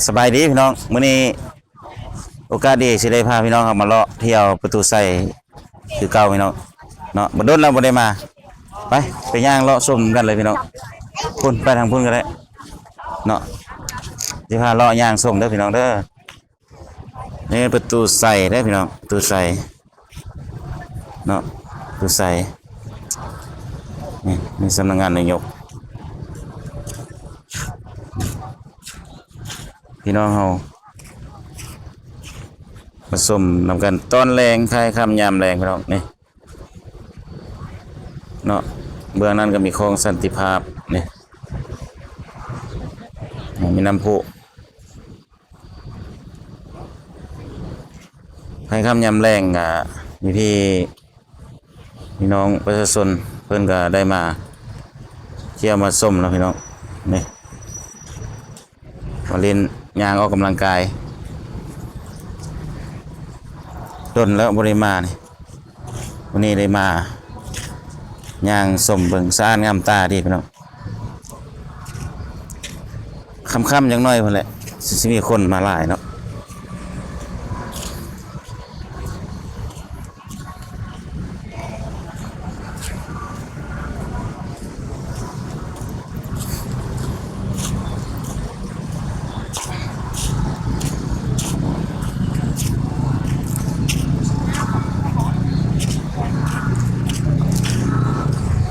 ສະບາຍດີພີ່ນ້ອງ, ມື້ນີ້ໂອກາດດີຊິໄດ້ພາພີ່ນ້ອງເຮົາມາເລາະທ່ຽວປະຕູໄຊຄືເກົ່າພີ່ນ້ອງເນາະ. ບໍ່ດົນແລ້ວບໍ່ໄດ້ມາ, ໄປ ໄປຍ່າງເລາະຊົມກັນເລີຍພີ່ນ້ອງ. ພຸ້ນ ໄປທາງພຸ້ນກໍໄດ້ເນາະ, ຊິພາເລາະຍ່າງຊົມເດີພີ່ນ້ອງເດີ. ນີ້ປະຕູໄຊເດີພີ່ນ້ອງ, ປະຕູໄຊເນາະ, ປະຕູໄຊ. ນີ້ມີສຳນັກງານນາຍົກ, ພີ່ນ້ອງເຮົາມາຊົມນຳກັນຕອນແລງ, ທ້າຍຄ່ຳຍາມແລງພີ່ນ້ອງ. ນີ້ເນາະ, ເບື້ອງນັ້ນກໍມີຄອງສັນຕິພາບ, ນີ້ ມີນ້ຳພຸ. ໃນຄ່ຳຍາມແລງກະມີພີ່ ພີ່ນ້ອງປະຊາຊົນເພິ່ນກະໄດ້ມາທ່ຽວມາຊົມເນາະພີ່ນ້ອງ. ນີ້ມາຫຼິ້ນ ຍ່າງອອກກຳລັງກາຍ, ດົນແລ້ວບໍ່ໄດ້ມານີ້. ມື້ນີ້ໄດ້ມາຍ່າງຊົມເບິ່ງ ສະອາດງາມຕາດີພີ່ນ້ອງ. ຄ່ຳໆຈັກໜ້ອຍພຸ້ນແຫຼະ ຊິ ຊິມີຄົນມາຫຼາຍເນາະ.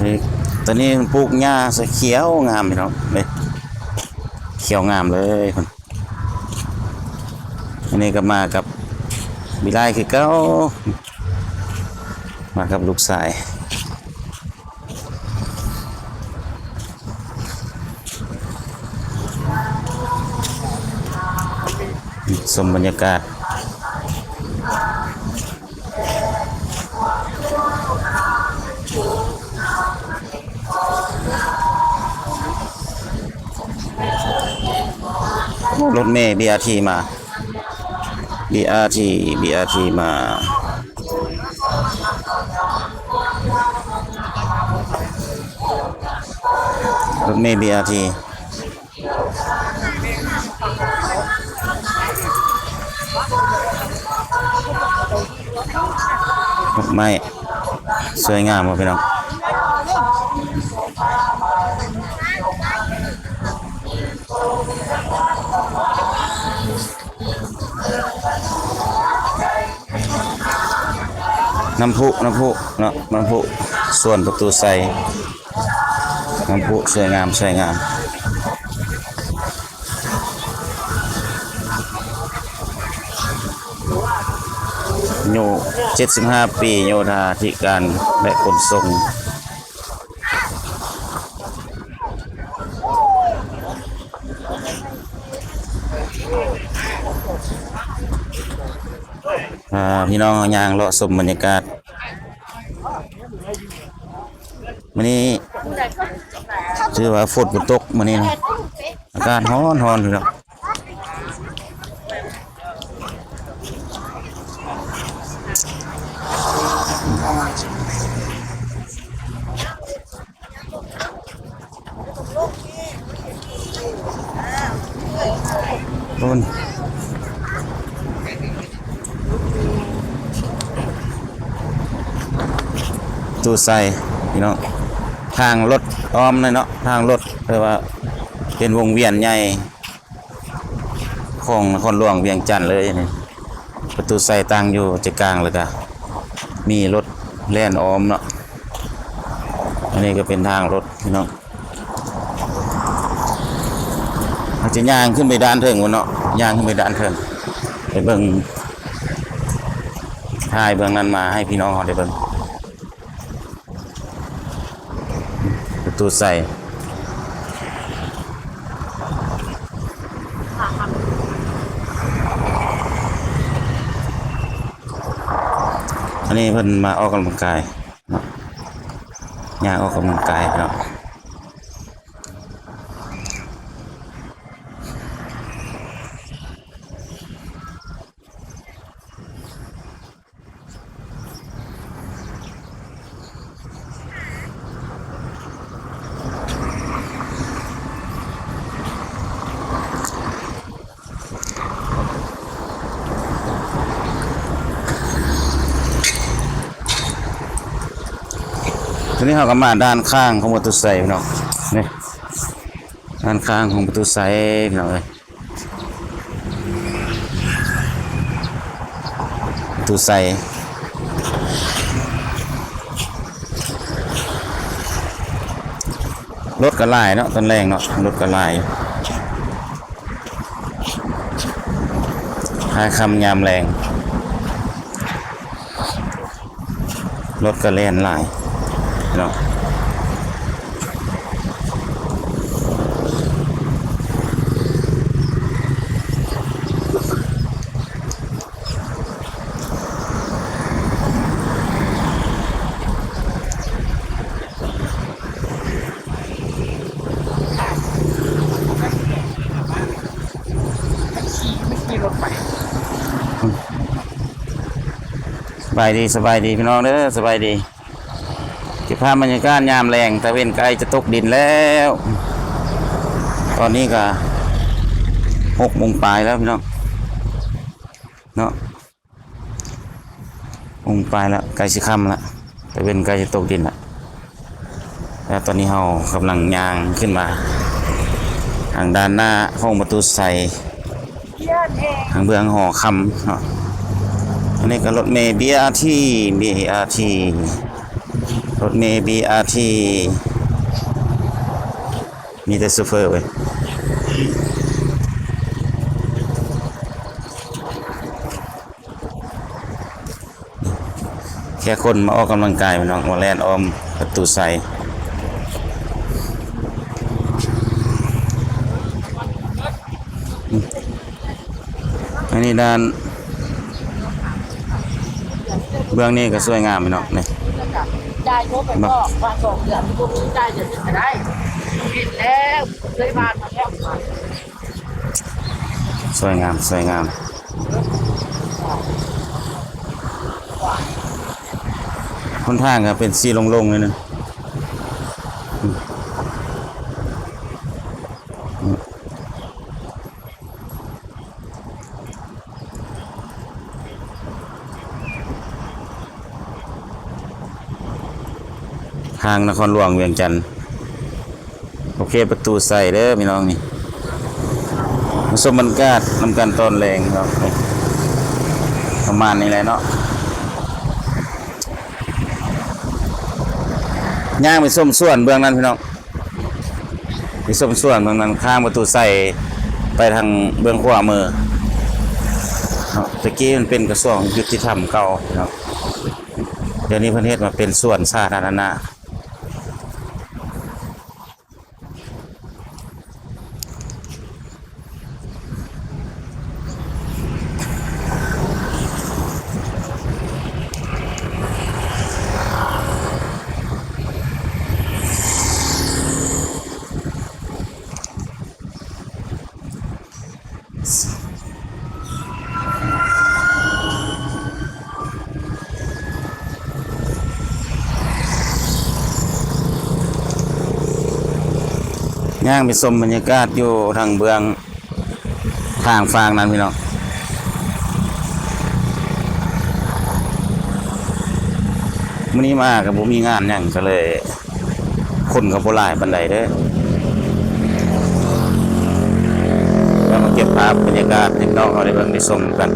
ນີ້ ຕອນນີ້ປູກຫຍ້າໃສ່ ຂຽວງາມພີ່ນ້ອງເດ້, ຂຽວງາມເລີຍ. ອັນນີ້ກໍມາກັບບິລາຍຄືເກົ່າ, ມາກັບລູກຊາຍ. ຊົມບັນຍາກາດ. ໂອ້ ລົດເມ ບີອາທີ ມາ, ບີອາທີ ບີອາທີ ມາ. ລົດເມ ບີອາທີ ດອກໄມ້ສວຍງາມບໍ່ພີ່ນ້ອງ? ນ້ຳພຸ ນ້ຳພຸເນາະ, ນ້ຳພຸສວນປະຕູໄຊ, ນ້ຳພຸສວຍງາມ ສວຍງາມ. ອາຍຸເຈັດສິບຫ້າປີ, ໂຍທາທິການ ແລະ ຂົນສົ່ງ. ອ່າ ພີ່ນ້ອງເຮົາຍ່າງເລາະຊົມບັນຍາກາດ. ມື້ນີ້ຖືວ່າຝົນບໍ່ຕົກມື້ນີ້ນະ, ອາກາດຮ້ອນໆ ພີ່ນ້ອງ. ພຸ້ນ ປະຕູໄຊພີ່ນ້ອງ, ທາງລົດອ້ອມເນາະ, ທາງລົດ ແປວ່າເປັນວົງວຽນໃຫຍ່ ຂອງນະຄອນຫຼວງວຽງຈັນເລີຍນີ້. ປະຕູໄຊຕັ້ງຢູ່ໃຈກາງ ແລ້ວກະມີລົດແລ່ນອ້ອມເນາະ. ອັນນີ້ກໍເປັນທາງລົດພີ່ນ້ອງ, ເຮົາຈະຍ່າງຂຶ້ນໄປດ້ານເທິງພຸ້ນເນາະ, ຍ່າງຂຶ້ນໄປດ້ານເທິງ ໄປເບິ່ງ ຖ່າຍເບື້ອງນັ້ນມາໃຫ້ພີ່ນ້ອງເຮົາໄດ້ເບິ່ງ. ປະຕູໄຊ ອັນນີ້ເພິ່ນມາອອກກຳລັງກາຍເນາະ, ຍ່າງອອກກຳລັງກາຍເນາະ. ເ ນີ້ເຮົາກໍມາດ້ານຂ້າງຂອງປະຕູໄຊພີ່ນ້ອງ ນີ້ ດ້ານຂ້າງຂອງປະຕູໄຊພີ່ນ້ອງເອີຍ. ປະຕູໄຊ ລົດກໍຫຼາຍເນາະ ຕອນແລງເນາະ ລົດກໍຫຼາຍ ຄ້າຄ່ຳຍາມແລງ. ລົດກໍແລ່ນຫຼາຍເນາະ. ສະບາຍດີ ສະບາຍດີພີ່ນ້ອງເດີ ສະບາຍດີ. ເກັບພາບບັນຍາກາດຍາມແລງ ຕາເວັນໃກ້ຈະຕົກດິນແລ້ວ. ຕອນນີ້ກໍຫົກໂມງປາຍແລ້ວພີ່ນ້ອງເນາະ ຫົກໂມງປາຍແລ້ວ ໃກ້ຊິຄ່ຳລະ ຕາເວັນໃກ້ຈະຕົກດິນລະ. ແລ້ວຕອນນີ້ເຮົາກຳລັງຍ່າງຂຶ້ນມາທາງດ້ານໜ້າຂອງປະຕູໄຊ ທາງເບື້ອງຫໍຄຳເນາະ. ອັນນີ້ກໍລົດເມ ບີອາທີ ບີອາທີ ລົດເມ ບີອາທີ ມີແຕ່ໂຊເຟີເວີຍ. ແຄ່ຄົນມາອອກກຳລັງກາຍພີ່ນ້ອງ ມາແລ່ນອ້ອມປະຕູໄຊ. ອັນນີ້ດ້ານເບື້ອງນີ້ກໍສວຍງາມພີ່ນ້ອງ ນີ້ ຈ່າຍໂທໄປບອກວ່າສອງເດືອນບໍ່ມີ ຈ່າຍເດືອນນີ້ກໍໄດ້ ເຫັນແລ້ວ ເຄີຍຜ່ານມາແລ້ວ. ສວຍງາມ ສວຍງາມ ຫົນທາງກໍເປັນສີໂລ່ງໆ ໜ້ອຍໜຶ່ງ. ທາງນະຄອນຫຼວງວຽງຈັນ ໂອເຄ ປະຕູໄຊເດີພີ່ນ້ອງ ນີ້ ມາຊົມບັນຍາກາດນຳກັນຕອນແລງເນາະ ປະມານນີ້ແຫຼະເນາະ. ຍ່າງໄປຊົມສວນເບື້ອງນັ້ນພີ່ນ້ອງ ໄປຊົມສວນເບື້ອງນັ້ນ ຂ້າມປະຕູໄຊໄປທາງເບື້ອງຂວາມືເນາະ. ແຕ່ກີ້ມັນເປັນກະຊວງຍຸຕິທຳເກົ່າເນາະ ດຽວນີ້ເພິ່ນເຮັດມາເປັນສວນສາທາລະນະ. ຍ່າງໄປຊົມບັນຍາກາດຢູ່ທາງເບື້ອງ ທາງຝັ່ງນັ້ນພີ່ນ້ອງ. ມື້ນີ້ມາກໍບໍ່ມີງານຫຍັງ ກໍເລີຍຄົນກໍບໍ່ຫຼາຍປານໃດເດີ້. ເຮົາມາເກັບພາບບັນຍາກາດໃຫ້ພີ່ນ້ອງເຮົາໄດ້ເບິ່ງໄດ້ຊົມນຳກັນ.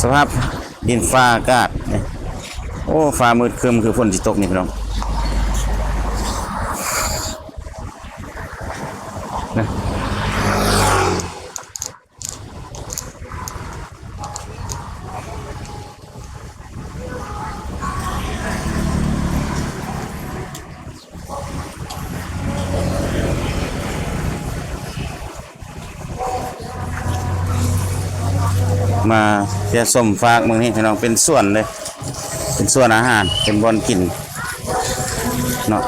ສະພາບ ດິນຟ້າອາກາດນີ້ ໂອ້ ຟ້າມືດຄຶ້ມ ຄືຝົນຊິຕົກນີ້ພີ່ນ້ອງ ນະ. ມາທ່ຽວຊົມຟາກເມືອງນີ້ພີ່ນ້ອງ ເປັນສວນເລີຍ ເປັນສວນອາຫານ ເປັນບ່ອນກິນເນາະ.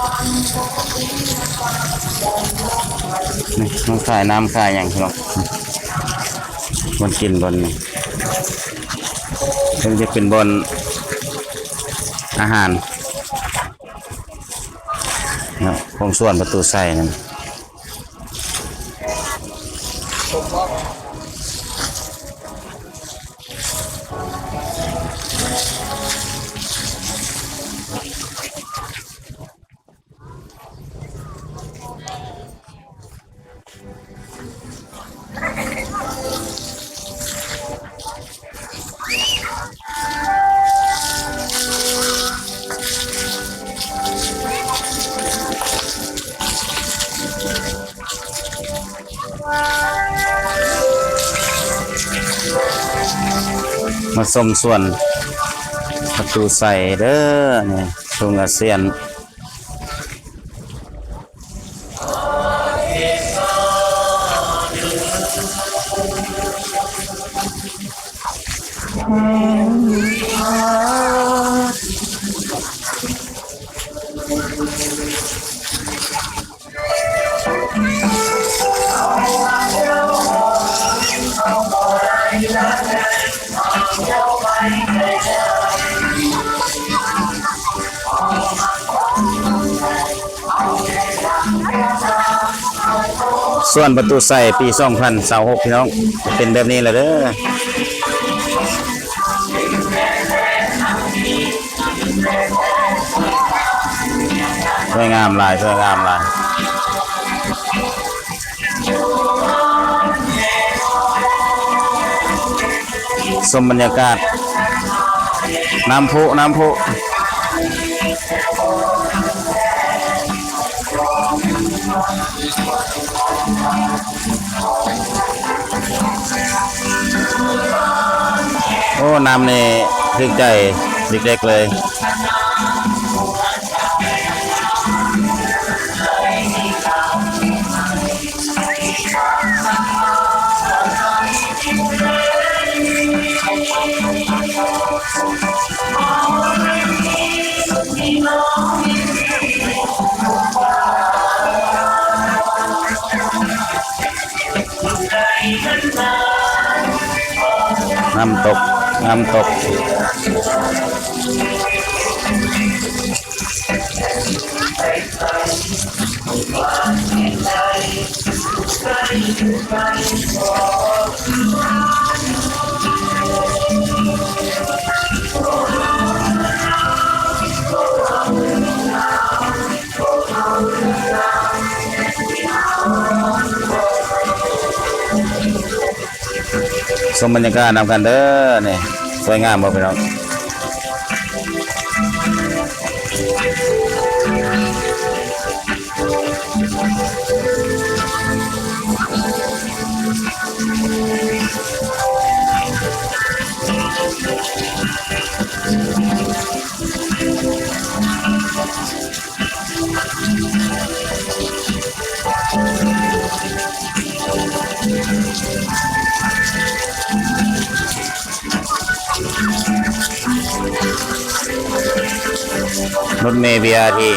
ມັນຂາຍນ້ຳຂາຍຫຍັງເນາະ ບ່ອນກິນບ່ອນນີ້ ເພິ່ນຈະເປັນບ່ອນອາຫານເນາະ ຂອງສວນປະຕູໄຊນັ້ນ. ມາຊົມສວນປະຕູໄຊເດີ້ ນີ້ ທົ່ງອາຊຽນ. ສວນປະຕູໄຊປີສອງພັນຊາວຫົກ ພີ່ນ້ອງ ເປັນແບບນີ້ລະເດີ້. ສວຍງາມຫຼາຍ ສວຍງາມຫຼາຍ. ຊົມບັນຍາກາດນ້ຳພຸ ນ້ຳພຸ. ໂອ້ ນ້ຳນີ້ຖືກໃຈເດັກໆເລີຍ. ນ້ຳຕົກ ນ້ຳຕົກ. ຊົມບັນຍາກາດນຳກັນເດີ້ ນີ້ ສວຍງາມບໍ່ພີ່ນ້ອງ? ລົດເມ ວີອາພີ.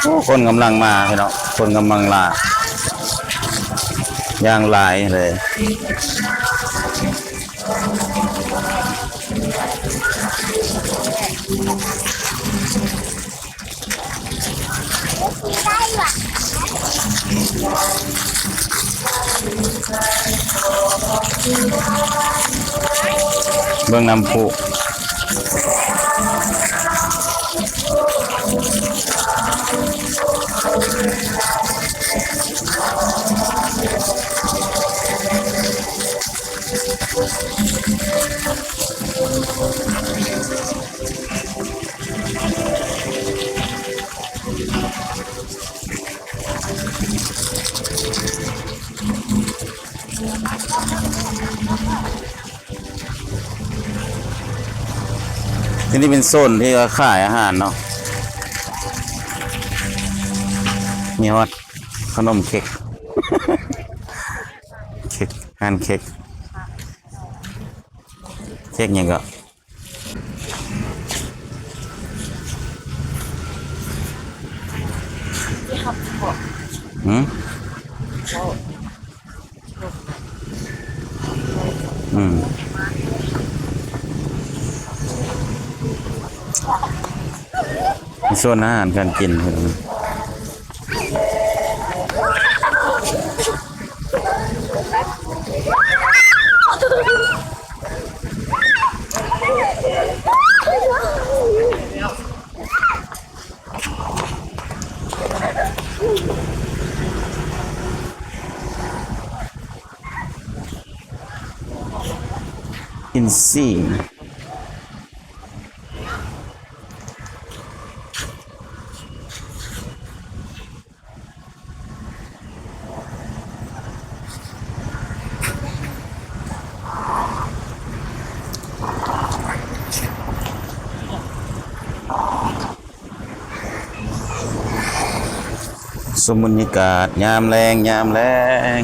ໂອ້ ຄົນກຳລັງມາພີ່ນ້ອງ ຄົນກຳລັງຫຼາ ຢ່າງຫຼາຍເລີຍ. ເບິ່ງນ້ຳພຸ. ເ ນີ້ເປັນໂຊນທີ່ວ່າຂາຍອາຫານເນາະ ມີຮອດຂະໜົມເຄັກ ເຄັກ ຮ້ານເຄັກ ເຄັກຫຍັງເກາະ? ຫືມ? ອືມ ໂຊນອາຫານການກິນ. Insane. ຊົມບັນຍາກາດຍາມແລງ ຍາມແລງ.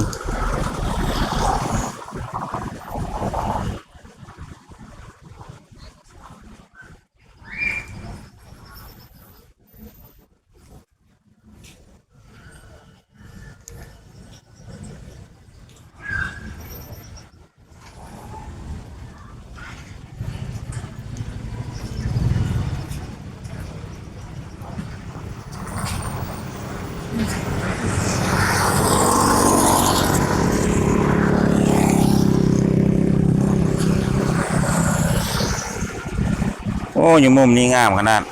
ໂອ້ ຢູ່ມຸມນີ້ງາມຂະໜາດ.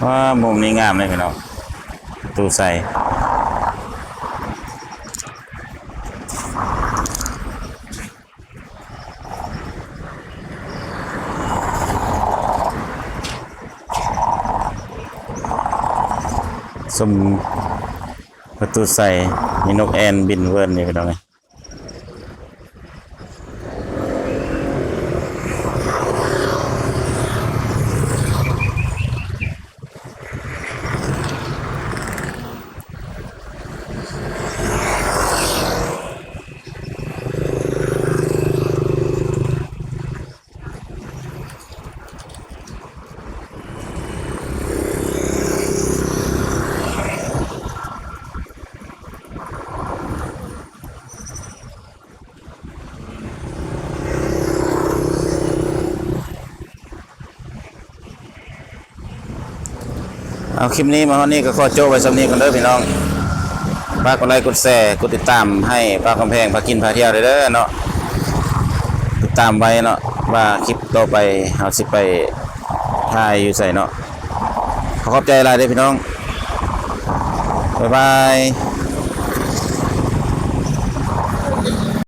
ວ້າ ມຸມນີ້ງາມເລີຍພີ່ນ້ອງ ປະຕູໄຊ. ຊົມປະຕູໄຊ ມີນົກແອ່ນບິນເວີນຢູ່ ພີ່ນ້ອງເອີຍ. ເອົາ ຄລິບນີ້ມາຮອດນີ້ກໍຂໍໂຈະໄວ້ສ່ຳນີ້ກ່ອນເດີພີ່ນ້ອງ. ຝາກກົດໄລ ກົດແຊ ກົດຕິດຕາມໃຫ້ບ່າວຄຳແພງພາກິນພາທ່ຽວເດີເນາະ. ຕິດຕາມໄວ້ເນາະ ວ່າຄລິບຕໍ່ໄປເຮົາຊິໄປຖ່າຍຢູ່ໃສເນາະ. ຂໍຂອບໃຈຫຼາຍເດີພີ່ນ້ອງ. ບາຍບາຍ.